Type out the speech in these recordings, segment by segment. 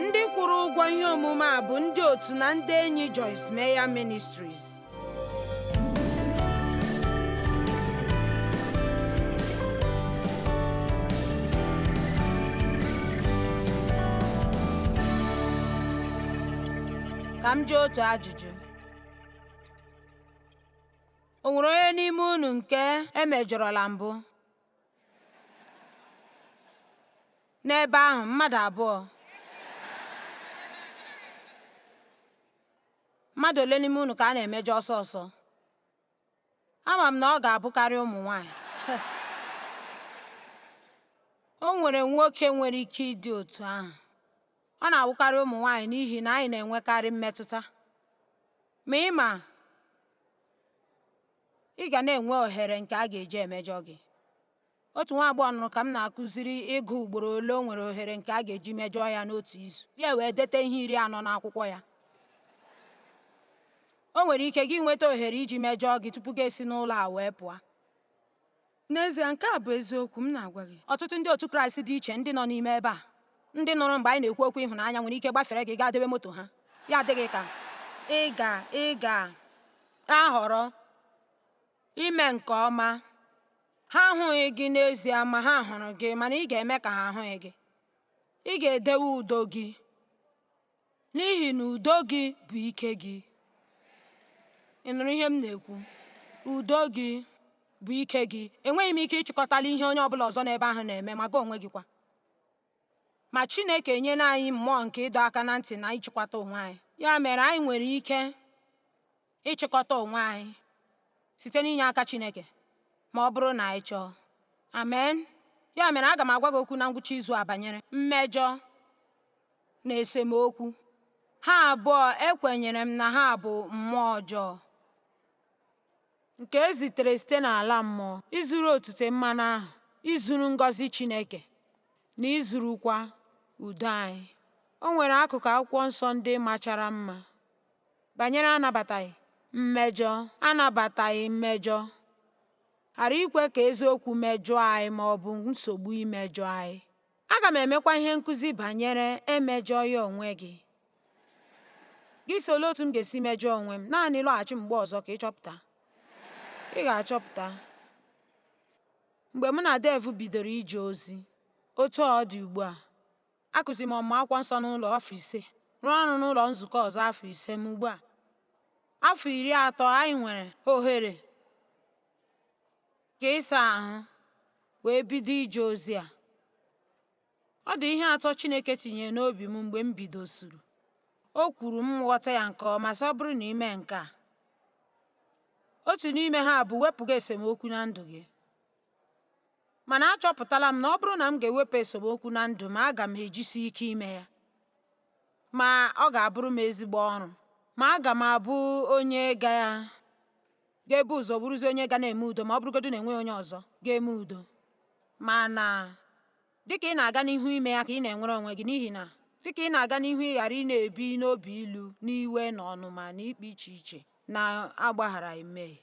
Ndị kwụrụ ụgwọ ihe omume a bụ ndị otu na ndị enyi Joyce Meyer Ministries. Ka m jụọ otu ajụjụ. O nwere onye n'ime unu nke emejọrọla mbụ? N'ebe ahụ, mmadụ abụọ. Mmadụ ole n'ime unu ka a na-emejọ ọsọ ọsọ? Ama m na ọ ga-abụkarị ụmụ nwanyị. O nwere nwoke nwere ike ịdị otu ahụ. Ọ na-awụkarị ụmụ nwanyị n'ihi na anyị na-enwekarị mmetụta. Ma ị ma, ị ga na-enwe ohere nke a ga-eji emejọ gị. Otu nwa agbọghọ nụrụ ka m na-akụziri ịgụ ugboro ole o nwere ohere nke a ga-eji mejọọ ya n'otu izu. Ya wee dete ihe 40 n'akwụkwọ ya. O nwere ike gị nweta ohere iji mejọọ gị tupu gị esi n'ụlọ a wee pụọ. N'ezie, nke a bụ eziokwu m na-agwa gị. Ọtụtụ ndị otu Kraịst dị iche ndị nọ n'ime ebe a, ndị nụrụ mgbe anyị na-ekwu okwu ịhụnanya nwere ike gbafere gị gaa debe moto ha. Ya adịghị ka ị ga ị ga-ahọrọ ime nke ọma. Ha ahụghị gị n'ezie ma ha hụrụ gị mana ị ga-eme ka ha ahụghị gị. Ị ga-edewe udo gị n'ihi na udo gị bụ ike gị. Ị nụrụ ihe m na-ekwu? Udo gị bụ ike gị. Enweghị m ike ịchịkọtali ihe onye ọbụla ọzọ n'ebe ahụ na-eme ma gị onwe gị kwa. Ma Chineke enyela anyị mmụọ nke ịdọ aka na ntị na ịchịkwata onwe anyị. Ya mere anyị nwere ike ịchịkọta onwe anyị site n'inye aka Chineke ma ọ bụrụ na anyị chọọ. Amen. Ya mere aga m agwa gị okwu na ngwụcha izu a banyere mmejọ na esemokwu. Ha abụọ ekwenyere m na ha bụ mmụọ ọjọọ nke e zitere site n'ala mmụọ izuru otute mmanụ ahụ, izuru ngọzi Chineke na izurukwa udo anyị. O nwere akụkụ akwụkwọ nsọ ndị machara mma banyere anabataghị mmejọ, anabataghị mmejọ, ghara ikwe ka eziokwu mejọọ anyị ma ọ bụ nsogbu imejọ anyị. Aga m emekwa ihe nkụzi banyere emejọghị onwe gị. Gị sị olee otu m ga-esi mejọọ onwe m? Naanị lọghachi mgbe ọzọ ka ị chọpụta. Ị ga-achọpụta. Mgbe mụ na Dave bidoro ije ozi, otu ọ dị ugbu a, akụziri m ọmụmụ akwụkwọ nsọ n'ụlọ afọ 5, rụọ ọrụ n'ụlọ nzukọ ọzọ afọ 5, ma ugbu a, afọ 30 anyị nwere ohere nke ịsa ahụ wee bido ije ozi a. Ọ dị ihe atọ Chineke tinyere n'obi m mgbe m bidosuru. O kwuru m ghọta ya nke ọma sị ọ bụrụ na i mee nke a. Otu n'ime ha bụ wepụga esemokwu na ndụ gị. Mana achọpụtala m na ọ bụrụ na m ga-ewepụ esemokwu na ndụ m, aga m ejisi ike ime ya. Ma ọ ga-abụrụ m ezigbo ọrụ. Ma aga m abụ onye ga-ebu ụzọ bụrụzie onye ga na-eme udo ma ọ bụrụgodu na enweghị onye ọzọ ga-eme udo. Mana dịka ị na-aga n'ihu ime ya ka ị na-enwere onwe gị n'ihi na dịka ị na-aga n'ihu ịghara ị na-ebi n'obi ilu, n'iwe, na ọnụma, na ikpe iche iche, na agbagharaghị mmehie,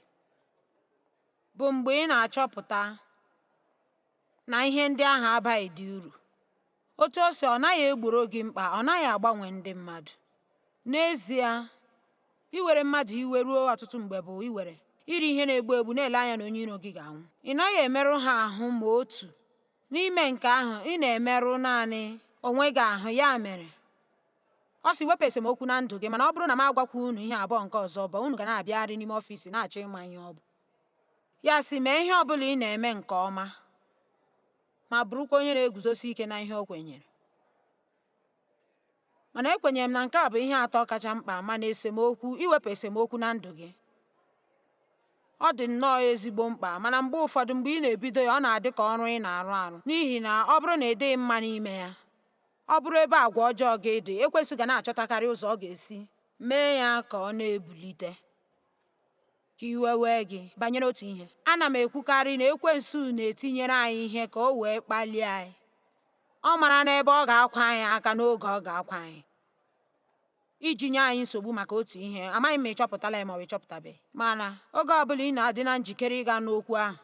bụ mgbe ị na-achọpụta na ihe ndị ahụ abaghị dị uru. Otu o si, ọ naghị egboro gị mkpa, ọ naghị agbanwe ndị mmadụ. N'ezie, iwere mmadụ iwe ruo ọtụtụ mgbe bụ iwere iri ihe na-egbu egbu na-ele anya na onye iro gị ga-anwụ. Ị naghị emerụ ha ahụ ma otu. N'ime nke ahụ, ị na-emerụ naanị onwe gị ahụ. Ya mere, ọ sị wepụ esemokwu na ndụ gị, mana ọ bụrụ na m agwakwa unu ihe abụọ nke ọzọ bụ unu ga na-abịagharị n'ime ọfịs na-achọ ịma ihe ọ bụ. Ya sị mee ihe ọ bụla ị na-eme nke ọma ma bụrụkwa onye na-eguzosi ike na ihe o kwenyere. Mana ekwenyere m na nke a bụ ihe atọ kacha mkpa mana esemokwu, iwepụ esemokwu na ndụ gị. Ọ dị nnọọ ezigbo mkpa, mana mgbe ụfọdụ mgbe ị na-ebido ya, ọ na-adị ka ọrụ ị na-arụ arụ n'ihi na ọ bụrụ na ị dịghị mma n'ime ya, ọ bụrụ ebe agwa ọjọọ gị dị, ekwensu ga na-achọtakarị ụzọ ọ ga-esi mee ya ka ọ na-ebulite. Ka iwe wee gị banyere otu ihe. Ana m ekwukarị na ekwensu na-etinyere anyị ihe ka o wee kpalie anyị. Ọ mara n'ebe ọ ga-akwa anyị aka n'oge ọ ga-akwa anyị iji nye anyị nsogbu maka otu ihe. Amaghị m ma ị chọpụtala ya ma ọ bụ ị chọpụtabeghị. Mana oge ọbụla ị na-adị na njikere ịga n'okwu ahụ,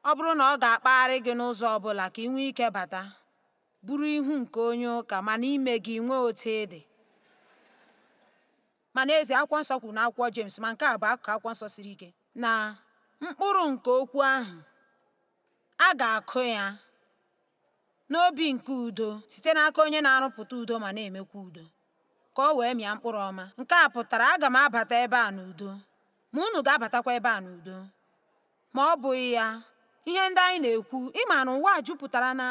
ọ bụrụ na ọ ga-akpagharị gị n'ụzọ ọbụla ka ị nwee ike bata, Bụrụ ihu nke onye ụka mana ime gị nwee otu ị dị. Ma n'ezie, Akwụkwọ Nsọ kwuru n'akwụkwọ Jems, ma nke a bụ akụkụ Akwụkwọ Nsọ siri ike, na mkpụrụ nke okwu ahụ, a ga-akụ ya n'obi nke udo site n'aka onye na-arụpụta udo ma na-emekwa udo, ka o wee mịa mkpụrụ ọma. Nke a pụtara aga m abata ebe a n'udo, ma unu ga-abatakwa ebe a n'udo. Ma ọ bụghị ya, ihe ndị anyị na-ekwu, ị ma na ụwa a jupụtara na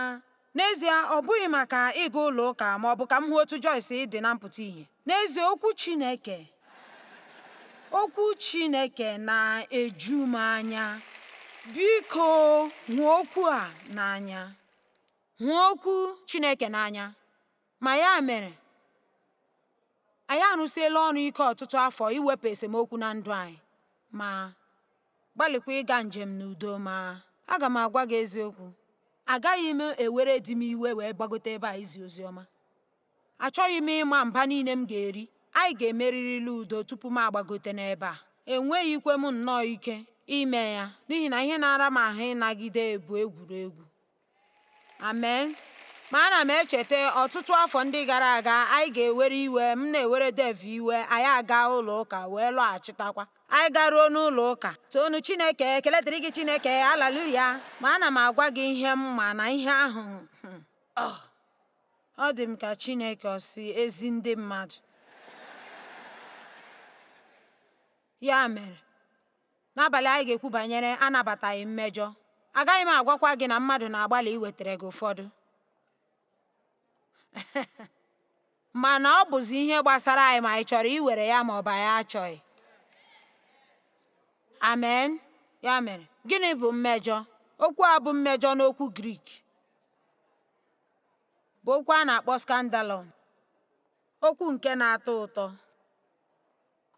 N'ezie, ọ bụghị maka ịga ụlọ ụka ma ọ bụ ka m hụ otu Joyce dị na mpụta ìhè. N'ezie, okwu Chineke, okwu Chineke na-eju m anya. Biko hụ okwu a n'anya. Hụ okwu Chineke n'anya. Ma ya mere, anyị arụsiela ọrụ ike ọtụtụ afọ iwepụ esemokwu na ndụ anyị, ma gbalịkwa ịga njem n'udo ma aga m agwa gị eziokwu, agaghị m ewere di m iwe wee gbagote ebe a izi ozi ọma. Achọghị m ịma mba niile m ga-eri. Anyị ga-emerirịla udo tupu m agbagote n'ebe a. Enweghịkwa m nnọọ ike ime ya n'ihi na ihe na-ara m ahụ ịnagide bụ egwuregwu. Amen. Ma ana m echeta ọtụtụ afọ ndị gara aga anyị ga-ewere iwe, m na-ewere Dave iwe, anyị aga ụlọ ụka wee lọghachitakwa. Anyị garuo n'ụlọ ụka, toonu Chineke, ekele dịrị gị Chineke, haleluya. Ma ana m agwa gị ihe m ma na ihe ahụ ọ dị m ka Chineke ọ sị ezi ndị mmadụ. Ya mere, N'abalị anyị ga-ekwu banyere anabataghị mmejọ. Agaghị m agwakwa gị na mmadụ na-agbalị iwetara gị ụfọdụ. Mana ọ bụzi ihe gbasara anyị ma anyị chọrọ iwere ya ma ọ bụ anyị achọghị. Amen. Ya mere, gịnị bụ mmejọ? Okwu a bụ mmejọ n'okwu Grik bụ okwu a na-akpọ skandalon, okwu nke na-atọ ụtọ.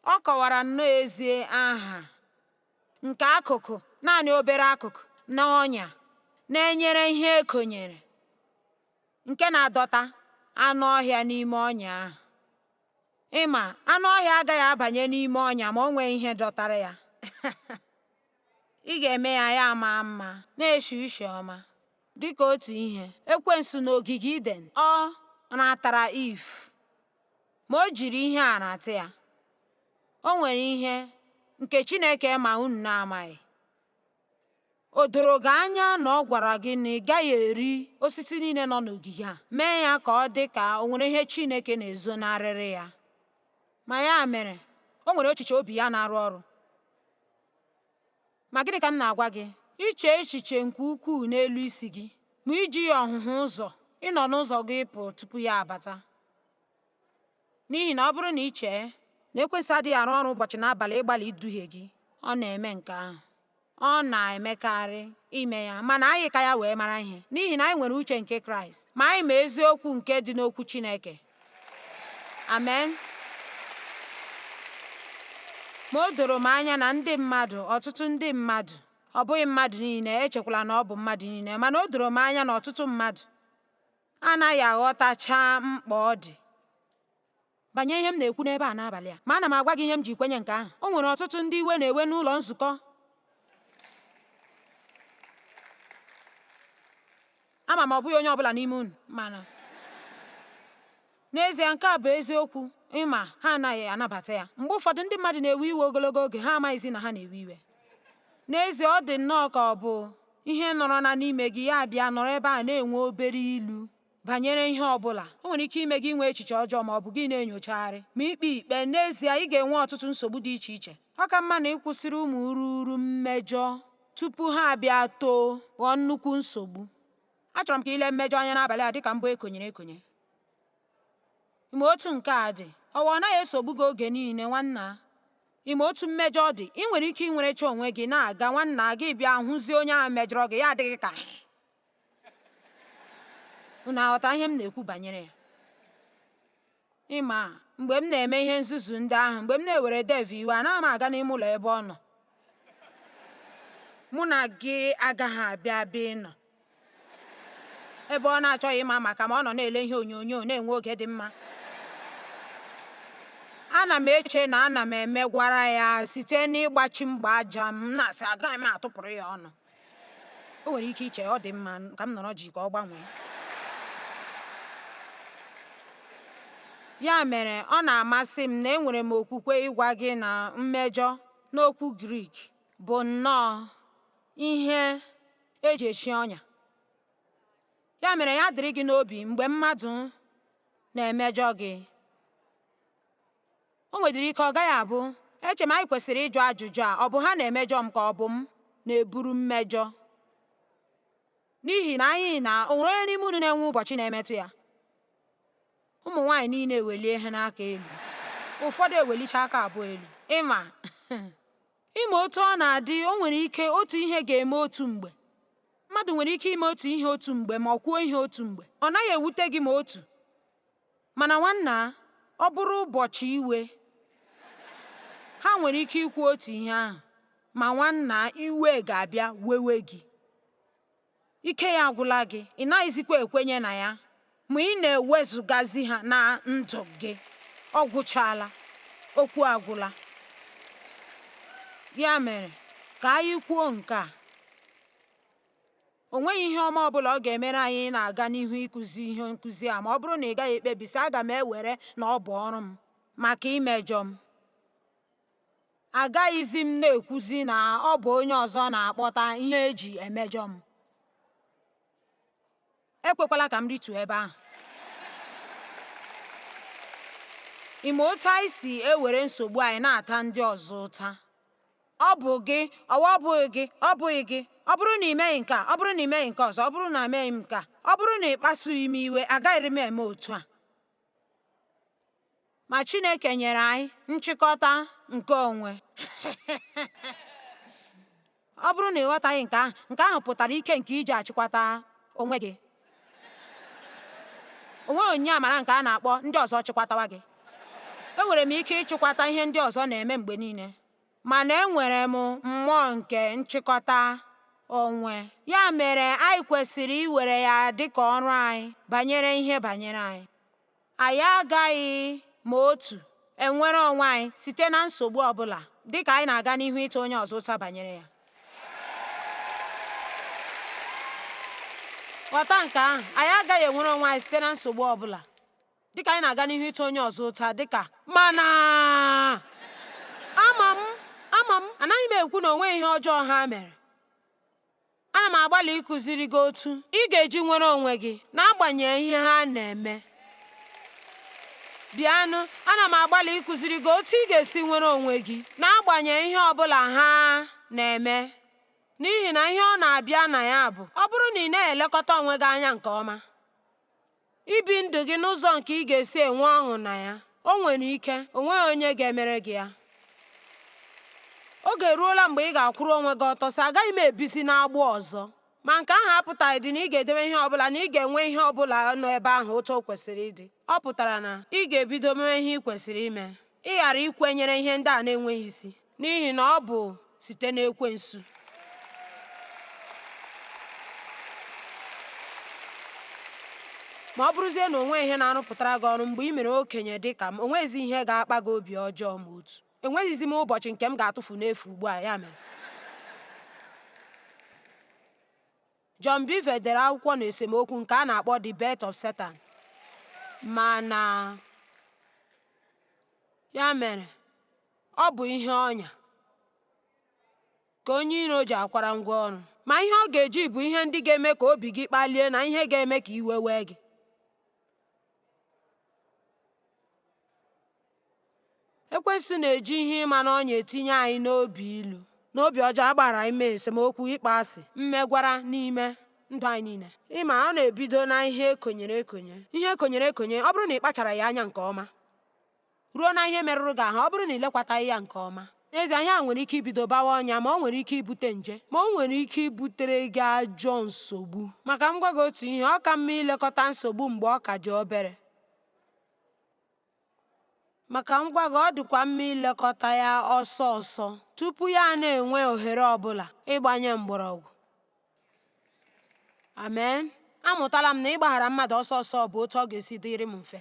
Ọ kọwara nnọọ ezie aha nke akụkụ, naanị obere akụkụ, na ọnya na-enyere ihe ekonyere nke na-adọta anụ ọhịa n'ime ọnya ahụ. Ị ma, anụ ọhịa agaghị abanye n'ime ọnya ma o nweghị ihe dọtara ya. Ị ga-eme ya ya maa mma, na-eshi ushi ọma. Dị ka otu ihe, Ekwensu n'ogige Iden, ọ natara Iv. Ma o jiri ihe a rata ya. O nwere ihe nke Chineke ma unu na-amaghị. O doro gị anya na ọ gwara gị na ị gaghị eri osisi niile nọ n'ogige a, mee ya ka ọ dị ka o nwere ihe Chineke na-ezonarịrị ya. Ma ya mere, o nwere echiche obi ya na-arụ ọrụ. Ma gịnị ka m na-agwa gị? Iche echiche nke ukwuu n'elu isi gị, ma iji ya ọhụhụ ụzọ, ịnọ n'ụzọ gị ịpụ tupu ya abata. N'ihi na ọ bụrụ na i chee na ekwensu adịghị arụ ọrụ ụbọchị na abalị ịgbalị iduhie gị, ọ na-eme nke ahụ. Ọ na-emekarị ime ya, mana anyị ka ya wee mara ihe, n'ihi na anyị nwere uche nke Kraịst, ma anyị ma eziokwu nke dị n'okwu Chineke. Amen. Ma o doro m anya na ndị mmadụ, ọtụtụ ndị mmadụ, ọ bụghị mmadụ niile, echekwala na ọ bụ mmadụ niile, mana o doro m anya na ọtụtụ mmadụ anaghị aghọtacha mkpa ọ dị banyere ihe m na-ekwu n'ebe a n'abalị a. Ma ana m agwa gị ihe m ji kwenye nke ahụ. O nwere ọtụtụ ndị iwe na-ewe n'ụlọ nzukọ. Ama m ọ bụghị onye ọ bụla n'ime unu, mana n'ezie nke a bụ eziokwu. Ịma, ha anaghị anabata ya. Mgbe ụfọdụ ndị mmadụ na-ewe iwe ogologo oge, ha amaghịzi na ha na-ewe iwe. N'ezie, ọ dị nnọọ ka ọ bụ ihe nọrọ na n'ime gị ya abịa nọrọ ebe a na-enwe obere ilu banyere ihe ọ bụla. O nwere ike ime gị inwe echiche ọjọọ ma ọ bụ gị na-enyochagharị ma ikpe ikpe. N'ezie, ị ga-enwe ọtụtụ nsogbu dị iche iche. Ọ ka mma na ị kwụsịrị ụmụ urughuru mmejọ tupu ha abịa too ghọọ nnukwu nsogbu. Achọrọ m ka i lee mmejọ anya n'abalị a dịka mbọ ekonyere ekonye. Ị ma otu nke a dị? Ọwa ọ naghị esogbu gị oge niile, nwanna? Ị ma otu mmejọ dị? Ị nwere ike inwerecha onwe gị na-aga, nwanna, gị bịa hụzie onye ahụ mejọrọ gị, ya adịghị ka unu aghọta ihe m na-ekwu banyere ya. Ị ma, mgbe m na-eme ihe nzuzu ndị ahụ, mgbe m na-ewere Dave iwe, anaghị m aga n'ime ụlọ ebe ọ nọ. Mụ na gị agaghị abịa ebe ị nọ. Ebe ọ na-achọghị ịma maka ma ọ nọ na-ele ihe onyonyo na-enwe oge dị mma. Ana m eche na ana m emegwara ya site n'ịgbachi mgba aja m na-asị agaghị m atụpụrụ ya ọnụ. O nwere ike iche ọ dị mma ka m nọrọ ji ka ọ gbanwee. Ya mere, ọ na-amasị m na enwere m okwukwe ịgwa gị na mmejọ n'okwu Grik bụ nnọọ ihe eji echi ọnya. Ya mere ya dịrị gị n'obi mgbe mmadụ na-emejọ gị. O nwedịrị ike ọ gaghị abụ. Eche m anyị kwesịrị ịjụ ajụjụ a, ọ bụ ha na-emejọ m ka ọ bụ m na-eburu mmejọ? N'ihi na anyị na o nwere onye n'ime unu na-enwe ụbọchị na-emetụ ya? Ụmụ nwaanyị niile ewelie ha n'aka elu. Ụfọdụ ewelicha aka abụọ elu. Ịma ịma otu ọ na-adị, o nwere ike otu ihe ga-eme otu mgbe. Mmadụ nwere ike ime otu ihe otu mgbe ma ọ kwuo ihe otu mgbe. Ọ naghị ewute gị ma otu. Mana nwanna, ọ bụrụ ụbọchị iwe, ha nwere ike ikwu otu ihe ahụ, ma nwanna, iwe ga-abịa wewe gị. Ike ya agwụla gị, ị naghịzikwa ekwenye na ya, ma ị na-ewezugazi ha na ndụ gị. Ọ gwụchaala, okwu agwụla. Ya mere, ka anyị kwuo nke a. O nweghị ihe ọma ọ bụla ọ ga-emere anyị na-aga n'ihu ịkụzi ihe nkụzi a ma ọ bụrụ na ị gaghị ekpebi sị, aga m ewere na ọ bụ ọrụ m maka imejọ m. Agaghịzi m na-ekwuzi na ọ bụ onye ọzọ na-akpọta ihe eji emejọ m. Ekwekwala ka m rituo ebe ahụ. Ị ma otu anyị si ewere nsogbu anyị na-ata ndị ọzọ ụta? Ọ bụ gị, ọwa ọ bụghị gị, ọ bụghị gị. Ọ bụrụ na ị meghị nke a, ọ bụrụ na ị meghị nke ọzọ, ọ bụrụ na emeghị m nke a, ọ bụrụ na ị kpasughị m iwe, agaghịrị m eme otu a. Ma Chineke nyere anyị nchịkọta nke onwe. Ọ bụrụ na ị ghọtaghị nke ahụ, nke ahụ pụtara ike nke iji achịkwata onwe gị. O nweghị onyinye amara nke a na-akpọ ndị ọzọ chịkwatawa gị. Enwere m ike ịchịkwata ihe ndị ọzọ na-eme mgbe niile, mana enwere m mmụọ nke nchịkọta onwe. Ya mere anyị kwesịrị iwere ya dị ka ọrụ anyị banyere ihe banyere anyị. Anyị agaghị ma otu enwere onwe anyị site na nsogbu ọ bụla dị ka anyị na-aga n'ihu ịta onye ọzọ ụta banyere ya. Ghọta nke ahụ, anyị agaghị enwere onwe anyị site na nsogbu ọ bụla dị ka anyị na-aga n'ihu ịta onye ọzọ ụta dị ka mana ama m ama m anaghị m ekwu na o nweghị ihe ọjọọ ha mere. Ana m agbalị ịkụziri gị otu ị ga-eji nwere onwe gị n'agbanyeghị ihe ha na-eme. Bịanụ, ana m agbalị ịkụziri gị otu ị ga-esi nwere onwe gị n'agbanyeghị ihe ọ bụla ha na-eme. N'ihi na ihe ọ na-abịa na ya bụ, ọ bụrụ na ị na-elekọta onwe gị anya nke ọma, ibi ndụ gị n'ụzọ nke ị ga-esi enwe ọṅụ na ya, o nwere ike o nweghị onye ga-emere gị ya. Oge eruola mgbe ị ga-akwụrụ onwe gị ọtọ sị, agaghị m ebizi n'agbụ ọzọ. Ma nke ahụ apụtaghị dị na ị ga-edewe ihe ọbụla, na ị ga-enwe ihe ọbụla nọ ebe ahụ otu o kwesịrị ịdị. Ọ pụtara na ị ga-ebido mewe ihe ị kwesịrị ime, ị ghara ikwenyere ihe ndị a na-enweghị isi, n'ihi na ọ bụ site n'ekwensu. Ma ọ bụrụzie na o nweghị ihe na-arụpụtara gị ọrụ mgbe ị mere okenye dị ka m, o nweghịzi ihe ga-akpa gị obi ọjọọ ma otu. Enweghịzi m ụbọchị nke m ga-atụfu n'efu ugbu a, ya mere. John Bevere dere akwụkwọ na esemokwu nke a na-akpọ The Birth of Satan. Mana ya mere, ọ bụ ihe ọnya ka onye iro ji akwara ngwa ọrụ. Ma ihe ọ ga-eji bụ ihe ndị ga-eme ka obi gị kpalie na ihe ga-eme ka iwe wee gị. Ekwensu na-eji ihe ịma n'ọnya etinye anyị n'obi ilu, n'obi ọjọọ, agbara ime esemokwu, ịkpọ asị, mmegwara n'ime ndụ anyị niile. Ịma, ọ na-ebido na ihe ekonyere ekonye. Ihe ekonyere ekonye, ọ bụrụ na ị kpachara ya anya nke ọma, ruo na ihe merụrụ gị ahụ, ọ bụrụ na ị lekwataghị ya nke ọma. N'ezie, ihe a nwere ike ibido bawa ọnya, ma ọ nwere ike ibute nje, ma o nwere ike ibutere gị ajọ nsogbu. Maka m gwa gị otu ihe, ọ ka mma ilekọta nsogbu mgbe ọ ka dị obere. Maka m gwa gị, ọ dịkwa mma ilekọta ya ọsọ ọsọ tupu ya na-enwe ohere ọ bụla ịgbanye mgbọrọgwụ. Amen. Amụtala m na ịgbaghara mmadụ ọsọ ọsọ bụ otu ọ ga-esi dịrị m mfe.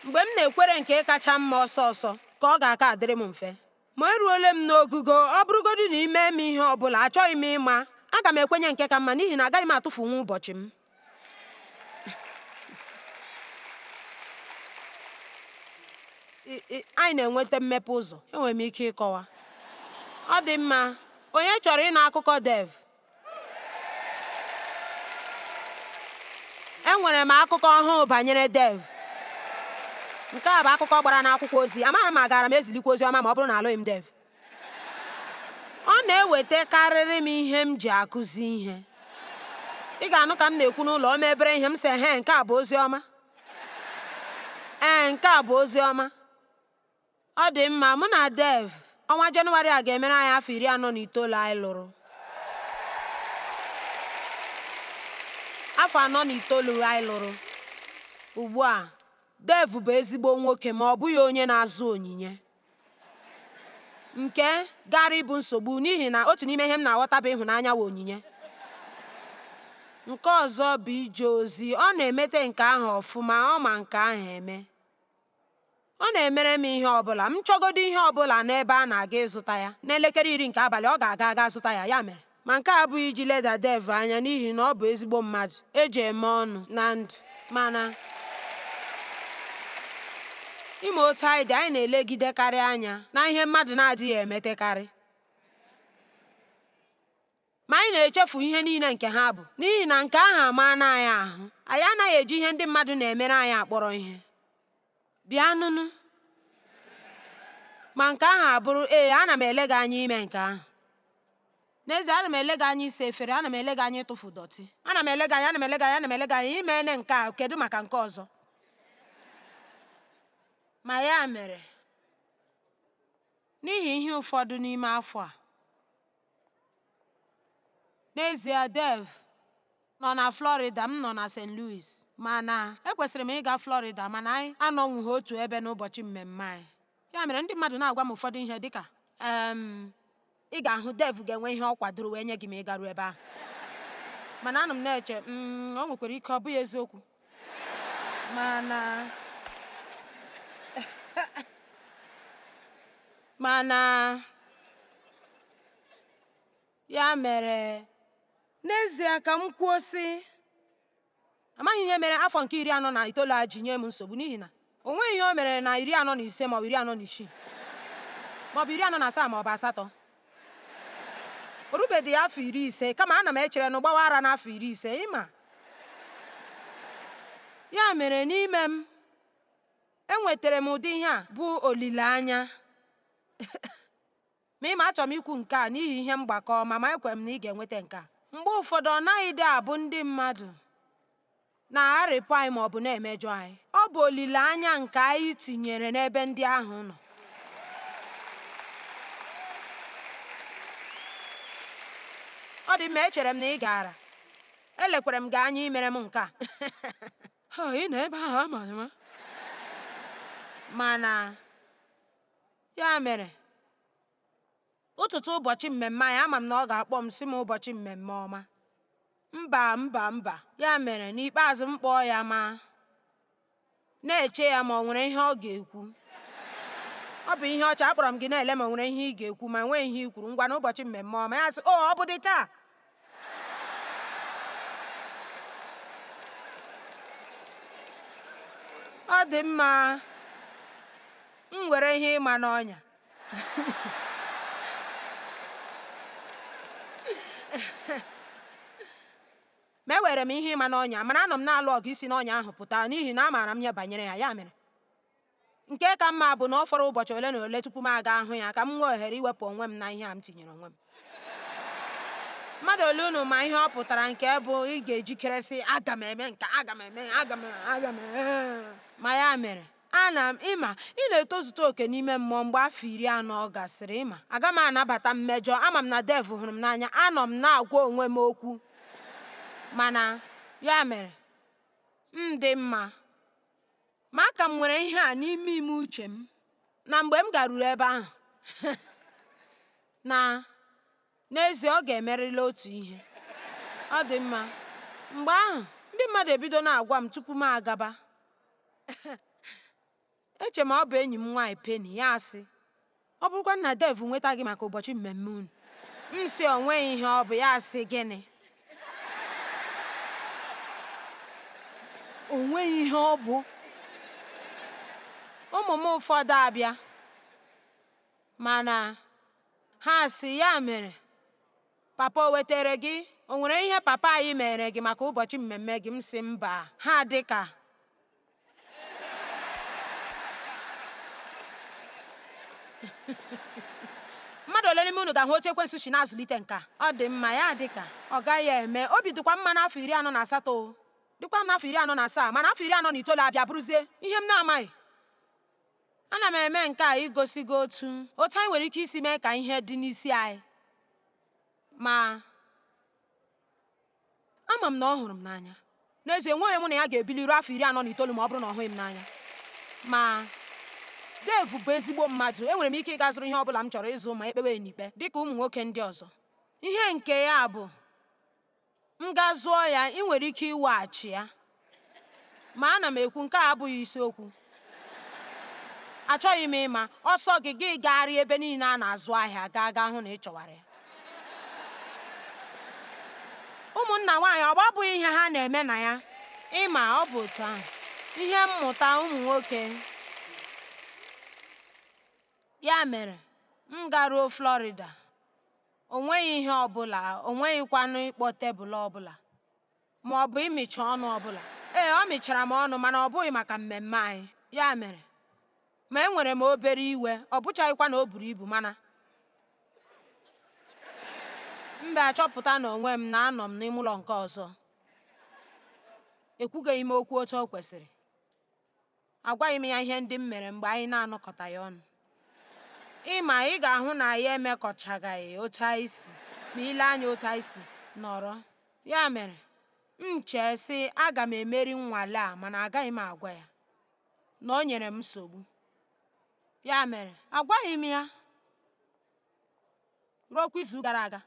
Mgbe m na-ekwere nke kacha mma ọsọ ọsọ ka ọ ga-aka adịrị m mfe. Ma eruole m n'ogugo, ọ bụrụgodị na ime m ihe ọ bụla, achọghị m ịma, aga m ekwenye nke ka mma n'ihi na agaghị m atụfunwu ụbọchị m. Anyị na-enweta mmepe ụzọ. Enwere m ike ịkọwa. Ọ dị mma. Onye chọrọ ịnụ akụkọ Dev? Enwere m akụkọ ọhụụ banyere Dev. Nke a bụ akụkọ gbara n'akwụkwọ ozi. Amaghị m ma agaara m ezilikwa ozi ọma ma ọ bụrụ na alụghị m Dev. Ọ na-ewetakarịrị m ihe m ji akụzi ihe. Ị ga-anụ ka m na-ekwu n'ụlọ o mebere ihe m sị ehe nke a bụ ozi ọma. Ee, nke a bụ ozi ọma. Ọ dị mma, mụ na Dev, ọnwa Jenụwarị a ga-emere anyị afọ 49 anyị lụrụ. Afọ 49 anyị lụrụ. Ugbu a, Dev bụ ezigbo nwoke ma ọ bụghị onye na-azụ onyinye. Nke gara ịbụ nsogbu n'ihi na otu n'ime ihe m na-aghọta bụ ịhụnanya wụ onyinye. Nke ọzọ bụ ije ozi. Ọ na-emete nke ahụ ọfụma, ọ ma nke ahụ eme. Ọ na-emere m ihe ọbụla. M chọgodo ihe ọbụla n'ebe a na-aga ịzụta ya. N'elekere 10 nke abalị, ọ ga-aga aga zụta ya. Ya mere, ma nke a abụghị iji leda Dev anya n'ihi na ọ bụ ezigbo mmadụ eji eme ọnụ na ndụ. Mana ịma otu anyị dị, anyị na-elegidekarị anya na ihe mmadụ na-adịghị emetekarị. Ma anyị na-echefu ihe niile nke ha bụ, n'ihi na nke ahụ amaana anyị ahụ. Anyị anaghị eji ihe ndị mmadụ na-emere anyị akpọrọ ihe. Bịanụnụ. Ma nke ahụ abụrụ, ee, ana m ele gị anya ime nke ahụ. N'ezie, ana m ele gị anya ịsa efere, ana m ele gị anya ịtụfu dọtị. Ana m ele gị anya, ana m ele gị anya, ana m ele gị anya ime nke a, kedu maka nke ọzọ? Ma ya mere, n'ihi ihe ụfọdụ n'ime afọ a, n'ezie, Dev nọ na Florida, m nọ na St. Louis. Mana ekwesịrị m ịga Florida, mana anyị anọnwughị otu ebe n'ụbọchị mmemme anyị. Ya mere, ndị mmadụ na-agwa m ụfọdụ ihe dịka ị ga-ahụ Dev ga-enwe ihe ọ kwadoro wee nye gị ma ị garuo ebe ahụ. Mana anọ m na-eche, o nwekwara ike ọ bụghị eziokwu. Mana ya mere, n'ezie ka m kwuo sị, amaghị ihe mere afọ nke 49 a ji nye m nsogbu n'ihi na o nweghị ihe o mere na 45 maọbụ 46 maọbụ 47 maọbụ 8. O rubedị afọ 50, kama ana m echere na gbawa ara n'afọ 50, ịma. Ya mere n'ime m, enwetara m ụdị ihe a bụ olileanya. Ma ịma achọrọ m ikwu nke a n'ihi ihe mgbakọ ma ekwere m na ị ga-enweta nke a. Mgbe ụfọdụ ọ naghị dị abụ ndị mmadụ na-agharịpụ anyị maọbụ na-emejọ anyị. Ọ bụ olileanya nke anyị tinyere n'ebe ndị ahụ nọ. Ọ dị mma, echere m na ị gaara. Elekwere m gị anya imere m nke a. Ị nọ ebe ahụ ama ama. Mana ya mere, ụtụtụ ụbọchị mmemme anyị, ama m na ọ ga-akpọ m sị m ụbọchị mmemme ọma. Mba, mba, mba. Ya mere, n'ikpeazụ m kpọọ ya ma na-eche ya ma ọ nwere ihe ọ ga-ekwu. Ọ bụ ihe ọcha, akpọrọ m gị na-ele ma ọ nwere ihe ị ga-ekwu, ma enweghị ihe i kwuru. Ngwa n'ụbọchị mmemme ọma. Ya sị, o, ọ bụ dị taa. Ọ dị mma. M were ihe ịma n'ọnya. Ma ewere m ihe ịma n'ọnya, mana anọ m na-alụ ọgụ isi n'ọnya ahụ pụta n'ihi na amaara m ihe banyere ya. Ya mere, nke ka mma bụ na ọ fọrọ ụbọchị ole na ole tupu m aga hụ ya ka m nwee ohere iwepụ onwe m na ihe a m tinyere onwe m. Mmadụ ole unu ma ihe ọ pụtara nke bụ ị ga-ejikere sị aga m eme nke aga m eme aga m aga m ma ya mere, ana m ịma ị na-etozuta oke n'ime mmụọ mgbe afọ 40 gasịrị. Ịma aga m anabata mmejọ. Ama m na Dev hụrụ m n'anya. Anọ m na-agwa onwe m okwu. Mana ya mere, m dị mma. Ma aka m nwere ihe a n'ime ime uche m na mgbe m garuru ebe ahụ na n'ezie ọ ga-emerịrị otu ihe. Ọ dị mma. Mgbe ahụ, ndị mmadụ ebido na-agwa m tupu m agaba. Eche m ọ bụ enyi m nwaanyị Penny, ya sị, ọ bụrụkwa na Dev nweta gị maka ụbọchị mmemme unu. M sị o nweghị ihe ọ bụ, ya sị gịnị? O nweghị ihe ọ bụ. Ụmụ m ụfọdụ abịa, mana ha sị, ya mere, papa o wetere gị? O nwere ihe papa anyị mere gị maka ụbọchị mmemme gị? M sị mba. Ha dị ka mmadụ ole n'ime unu ga-ahụ otu ekwensu si na-azụlite nke a? Ọ dị mma, ya dị ka ọ gaghị eme. Obi dịkwa mma n'afọ 48, dịkwa m n'afọ 47, mana afọ 49 abịa bụrụzie ihe m na-amaghị. Ana m eme nke a igosi gị otu anyị nwere ike isi mee ka ihe dị n'isi anyị. Ma ama m na ọ hụrụ m n'anya. N'ezie, enweghị mụ na ya ga-ebili ruo afọ 49 ma ọ bụrụ na ọ hụghị m n'anya. Ma Dave bụ ezigbo mmadụ. Enwere m ike ịga zụrụ ihe ọ bụla m chọrọ ịzụ ma ekpewe n'ikpe dịka ụmụ nwoke ndị ọzọ. Ihe nke ya bụ, m gaa zụọ ya, ị nwere ike iweghachi ya. Ma ana m ekwu nke a abụghị isiokwu. Achọghị m ịma. Ọsọ gị gị gagharịa ebe niile a na-azụ ahịa gaa gaa hụ na ị chọwara ya. Ụmụnna nwaanyị, ọ bụ abụghị ihe ha na-eme na ya? Ịma, ọ bụ otu ahụ. Ihe mmụta ụmụ nwoke. Ya mere, m garuo Florida. O nweghị ihe ọbụla, o nweghịkwanụ ịkpọ tebụl ọbụla, ma ọ bụ ịmịcha ọnụ ọbụla. Ee, ọ mịchara m ọnụ, mana ọ bụghị maka mmemme anyị. Ya mere, ma enwere m obere iwe, ọ bụchaghịkwa na o buru ibu, mana m bịa chọpụta na onwe m na anọ m n'ime ụlọ nke ọzọ. Ekwughị m okwu otu o kwesịrị. Agwaghị m ya ihe ndị m mere mgbe anyị na-anọkọtaghị ọnụ. Ịma, ị ga-ahụ na ya emekọchaghị otu anyị si, ma ile anya otu anyị si nọrọ. Ya mere, m chee sị, aga m emeri nnwale a, mana agaghị m agwa ya na o nyere m nsogbu. Ya mere, agwaghị m ya ruokwa izu gara aga.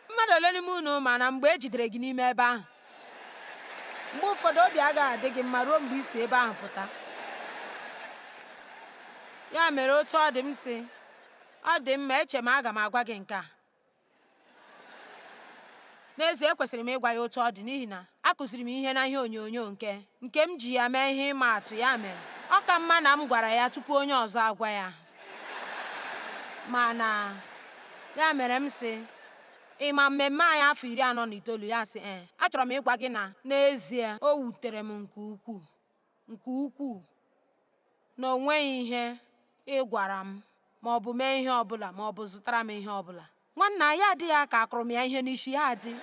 Mmadụ ole n'ime unu ma na mgbe e jidere gị n'ime ebe ahụ, mgbe ụfọdụ obi agaghị adị gị mma ruo mgbe i si ebe ahụ pụta. Ya mere otu ọ dị m sị, ọ dị mma, eche m aga m agwa gị nke a. N'ezie, ekwesịrị m ịgwa ya otu ọ dị n'ihi na akụziri m ihe na ihe onyonyo nke m ji ya mee ihe ịma atụ. Ya mere, ọ ka mma na m gwara ya tupu onye ọzọ agwa ya. Mana ya mere m sị, ị ma mmemme anyị afọ 49? Ya sị, ee, achọrọ m ịgwa gị na n'ezie o wutere m nke ukwuu, nke ukwuu, na o nweghị ihe ị gwara m ma ọ bụ mee ihe ọbụla ma ọ bụ zụtara m ihe ọbụla. Nwanna, ya adịghị aka akụrụ m ya ihe n'isi, ya adị.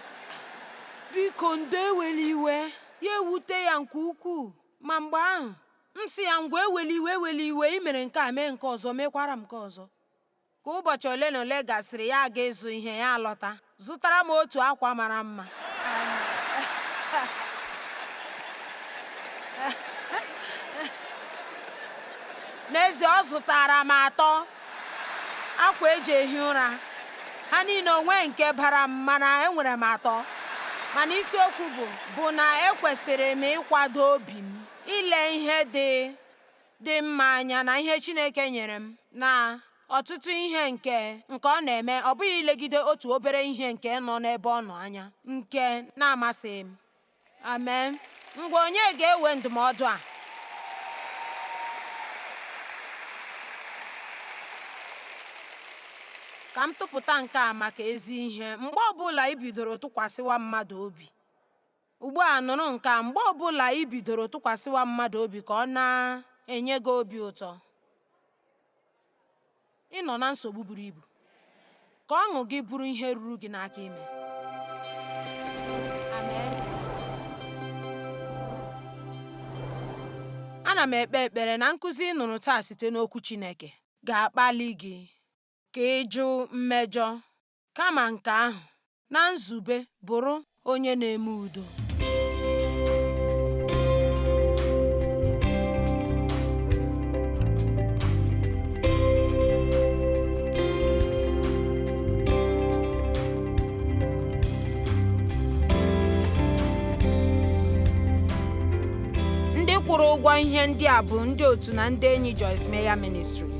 Biko ndo, ewela iwe. Ya ewute ya nke ukwuu. Ma mgbe ahụ, m sị ya, ngwa, ewela iwe, ewela iwe, ị mere nke a, mee nke ọzọ, mekwara m nke ọzọ. Ka ụbọchị ole na ole gasịrị, ya aga ịzụ ihe, ya alọta, zụtara m otu akwa mara mma. N'ezie, ọ zụtara m 3 akwa eji ehi ụra. Ha niile onwe nke bara m, mana enwere m 3. Mana isiokwu bụ na ekwesịrị m ịkwado obi m ile ihe dị mma anya na ihe Chineke nyere m na ọtụtụ ihe nke ọ na-eme, ọ bụghị ilegide otu obere ihe nke nọ n'ebe ọ nọ anya nke na-amasịghị m. Amen. Ngwa, onye ga-ewe ndụmọdụ a? Ka m tụpụta nke a maka ezi ihe. Mgbe ọbụla ị bidoro tụkwasịwa mmadụ obi, ugbu a nụrụ nke a, mgbe ọbụla ị bidoro tụkwasịwa mmadụ obi ka ọ na-enye gị obi ụtọ, ị nọ na nsogbu buru ibu. Ka ọṅụ gị bụrụ ihe ruru gị n'aka ime. Amen. Ana m ekpe ekpere na nkụzi ị nụrụ taa site n'okwu Chineke ga-akpali gị ka ị jụ mmejọ, kama nke ahụ, na nzube bụrụ onye na-eme udo. Ndị kwụrụ ụgwọ ihe ndị a bụ ndị otu na ndị enyi Joyce Meyer Ministries.